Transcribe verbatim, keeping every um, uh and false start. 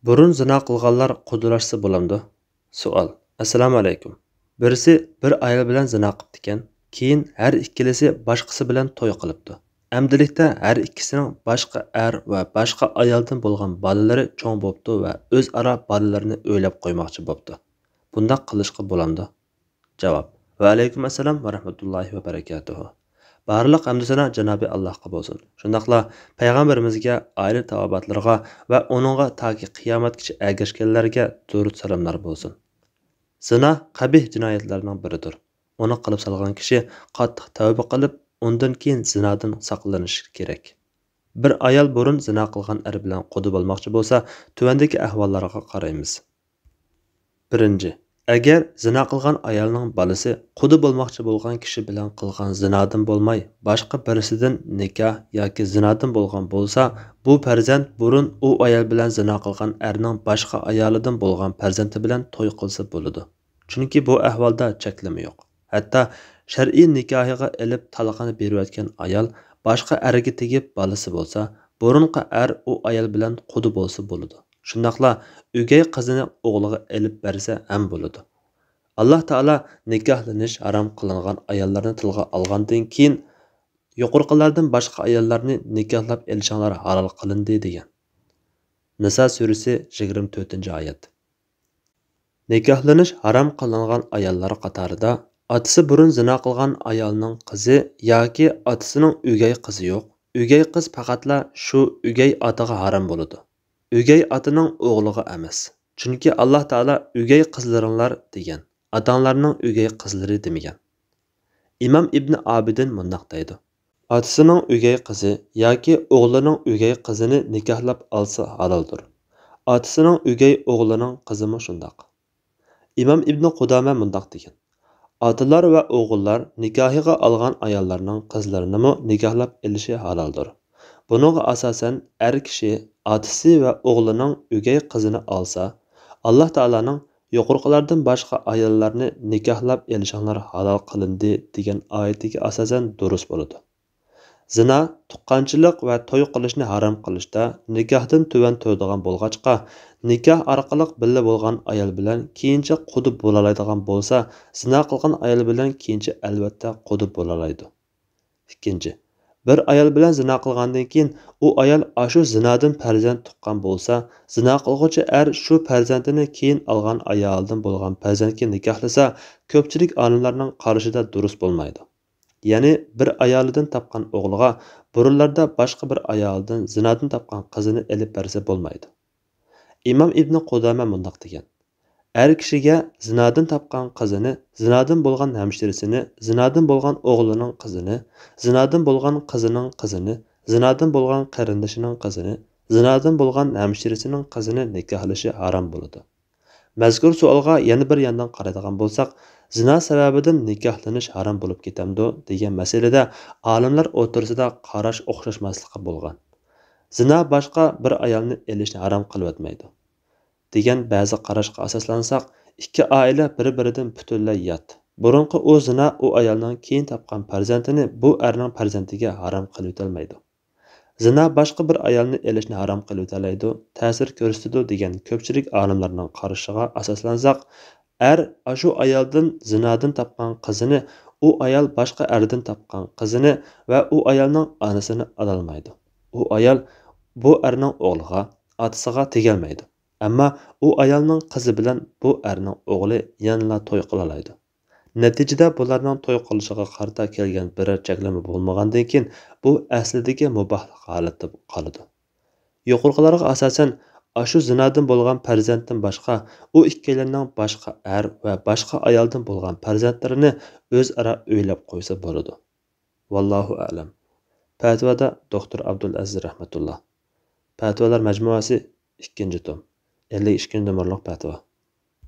بۇرۇن زىنا قىلغانلار قۇدىلاشسا بولامدۇ؟ سوئال. ئەسسالامۇئەلەيكۇم. بىرسى بىر ئايال بىلەن زىنا قىپتىكەن، كېيىن ھەر ئىككىلىسى باشقىسى بىلەن توي قىلىپتۇ. ئەمدىلىكتە ھەر ئىككىسىنىڭ باشقا ئەر ۋە باشقا ئايالدىن بولغان بالىلىرى چوڭ بوپتۇ ۋە ئۆزئارا بالىلىرىنى ئۆيلەپ قويماقچى بوپتۇ. بۇنداق قىلىشقا بولامدۇ؟ جاۋاب. ۋەئەلەيكۇم ئەسسالام ۋە رەھمەتۇللاھى ۋە بەرەكاتۇھۇ. بارلىق ھەمدۇ سانا جانابى ئاللاھقا بولسۇن. شۇنداقلا پەيغەمبىرىمىزگە، ئائىلە تاۋابىئاتلىرىغا ۋە ئۇنىڭغا تاكى قىيامەتكىچە ئەگەشكەنلەرگە دۇرۇد سالاملار بولسۇن. زىنا قەبىھ جىنايەتلەرنىڭ بىرىدۇر. ئۇنى قىلىپ سالغان كىشى قاتتىق تەۋبە قىلىپ، ئۇندىن كېيىن زىنادىن ساقلىنىشى كېرەك. بىر ئايال بۇرۇن زىنا قىلغان ئەر بىلەن قۇدا بولماقچى بولسا، تۆۋەندىكى ئەھۋاللارغا قارايمىز. بىرىنچى، ئەگەر زىنا قىلغان ئايالنىڭ بالىسى قۇدا بولماقچى بولغان كىشى بىلەن قىلغان زىنادىن بولماي، باشقا بىرسىدىن نىكاھ ياكى زىنادىن بولغان بولسا، بۇ پەرزەنت بۇرۇن ئۇ ئايال بىلەن زىنا قىلغان ئەرنىڭ باشقا ئايالىدىن بولغان پەرزەنتى بىلەن توي قىلسا بولىدۇ. چۈنكى بۇ ئەھۋالدا چەكلىمە يوق. ھەتتا شەرئىي نىكاھىغا ئېلىپ تالاقنى بېرىۋەتكەن ئايال باشقا ئەرگە تېگىپ بالىسى بولسا، بۇرۇنقى ئەر ئۇ ئايال بىلەن قۇدا بولسا بولىدۇ. شۇنداقلا ئۆگەي قىزىنى ئوغلىغا ئېلىپ بەرسە ھەم بولىدۇ. ئاللا تائالا نىكاھلىنىش ھارام قىلىنغان ئاياللارنى تىلغا ئالغاندىن كېيىن، يۇقىرىقىلاردىن باشقا ئاياللارنى نىكاھلاپ ئېلىشىڭلار ھالال قىلىندى دېگەن. نىسا سۈرىسى، يىگىرمە تۆتىنچى ئايەت. نىكاھلىنىش ھارام قىلىنغان ئاياللار قاتارىدا ئاتىسى بۇرۇن زىنا قىلغان ئايالنىڭ قىزى ياكى ئاتىسىنىڭ ئۆگەي قىزى يوق. ئۆگەي قىز پەقەتلا شۇ ئۆگەي ئاتىغا ھارام بولىدۇ. ئۆگەي ئاتىنىڭ ئوغلىغا ئەمەس. چۈنكى ئاللا تائالا ئۆگەي قىزلىرىڭلار دېگەن، ئاتاڭلارنىڭ ئۆگەي قىزلىرى دېمىگەن. ئىمام ئىبنى ئابىدىن مۇنداق دەيدۇ: ئاتىسىنىڭ ئۆگەي قىزى ياكى ئوغلىنىڭ ئۆگەي قىزىنى نىكاھلاپ ئالسا ھالالدۇر. ئاتىسىنىڭ ئۆگەي ئوغلىنىڭ قىزىمۇ شۇنداق. ئىمام ئىبنى قۇدامە مۇنداق دېگەن: ئاتىلار ۋە ئوغۇللار نىكاھىغا ئالغان ئاياللارنىڭ قىزلىرىنىمۇ نىكاھلاپ ئېلىشى ھالالدۇر. بۇنىڭغا ئاساسەن، ئەر كىشى ئاتىسى ۋە ئوغلىنىڭ ئۆگەي قىزىنى ئالسا، ئاللا تائالانىڭ يۇقىرىقىلاردىن باشقا ئاياللارنى نىكاھلاپ ئېلىشىڭلار ھالال قىلىندى دېگەن ئايىتىگە ئاساسەن دۇرۇس بولىدۇ. زىنا، تۇغقانچىلىق ۋە توي قىلىشنى ھارام قىلىشتا نىكاھتىن تۆۋەن تۇرىدىغان بولغاچقا، نىكاھ ئارقىلىق بىللە بولغان ئايال بىلەن كېيىنچە قۇدا بولالايدىغان بولسا، زىنا قىلغان ئايال بىلەن كېيىنچە ئەلۋەتتە قۇدا بولالايدۇ. ئىككىنچى، بىر ئايال بىلەن زىنا قىلغاندىن كېيىن، ئۇ ئايال ئاشۇ زىنادىن پەرزەنت تۇغقان بولسا، زىنا قىلغۇچى ئەر شۇ پەرزەنتىنى كېيىن ئالغان ئايالىدىن بولغان پەرزەنتكە نىكاھلىسا، كۆپچىلىك ئالىملارنىڭ قارىشىدا دۇرۇس بولمايدۇ. يەنى بىر ئايالىدىن تاپقان ئوغلىغا بۇرۇنلاردا باشقا بىر ئايالىدىن زىنادىن تاپقان قىزىنى ئېلىپ بەرسە بولمايدۇ. ئىمام ئىبنى قۇدامە مۇنداق دېگەن: ئەر كىشىگە زىنادىن تاپقان قىزىنى، زىنادىن بولغان ھەمشىرىسىنى، زىنادىن بولغان ئوغلىنىڭ قىزىنى، زىنادىن بولغان قىزىنىڭ قىزىنى، زىنادىن بولغان قېرىندىشىنىڭ قىزىنى، زىنادىن بولغان ھەمشىرىسىنىڭ قىزىنى نىكاھلىشى ھارام بولىدۇ. مەزكۇر سوئالغا يەنە بىر ياندىن قارايدىغان بولساق، زىنا سەۋەبىدىن نىكاھلىنىش ھارام بولۇپ كېتەمدۇ دېگەن مەسىلىدە ئالىملار ئوتتۇرىسىدا قاراش ئوخشاشماسلىقى بولغان. زىنا باشقا بىر ئايالنى ئېلىشنى ھارام قىلىۋەتمەيدۇ دېگەن بەزى قاراشقا ئاساسلانساق، ئىككى ئائىلە بىر-بىرىدىن پۈتۈنلەي يات. بۇرۇنقى ئۇ زىنا ئۇ ئايالنىڭ كېيىن تاپقان پەرزەنتىنى بۇ ئەرنىڭ پەرزەنتىگە ھارام قىلىۋېتەلمەيدۇ. زىنا باشقا بىر ئايالنى ئېلىشنى ھارام قىلىۋېتەلەيدۇ، تەسىر كۆرسىتىدۇ دېگەن كۆپچىلىك ئالىملارنىڭ قارىشىغا ئاساسلانساق، ئەر ئاشۇ ئايالدىن زىنادىن تاپقان قىزىنى، ئۇ ئايال باشقا ئەردىن تاپقان قىزىنى ۋە ئۇ ئايالنىڭ ئانىسىنى ئالالمايدۇ. ئۇ ئايال بۇ ئەرنىڭ ئوغلىغا، ئاتىسىغا تېگەلمەيدۇ. ئەمما ئۇ ئايالنىڭ قىزى بىلەن بۇ ئەرنىڭ ئوغلى يەنىلا توي قىلالايدۇ. نەتىجىدە بۇلارنىڭ توي قىلىشىغا قارىتا كەلگەن بىرەر چەكلىمە بولمىغاندىن كېيىن، بۇ ئەسلىدىكى مۇباھلىق ھالىتىدە قالىدۇ. يۇقىرىقىلارغا ئاساسەن، ئاشۇ زىنادىن بولغان پەرزەنتتىن باشقا، ئۇ ئىككىيلەننىڭ باشقا ئەر ۋە باشقا ئايالدىن بولغان پەرزەنتلىرىنى ئۆزئارا ئۆيلەپ قويسا بولىدۇ. ۋاللاھۇ ئەلەم. پەتىۋادا دوختۇر ئابدۇلئەزىز رەھمەتۇللا. پەتىۋالار مەجمۇئەسى، ئىككىنچى توم، ئەللىك ئىككىنچى نومۇرلۇق پەتىۋا.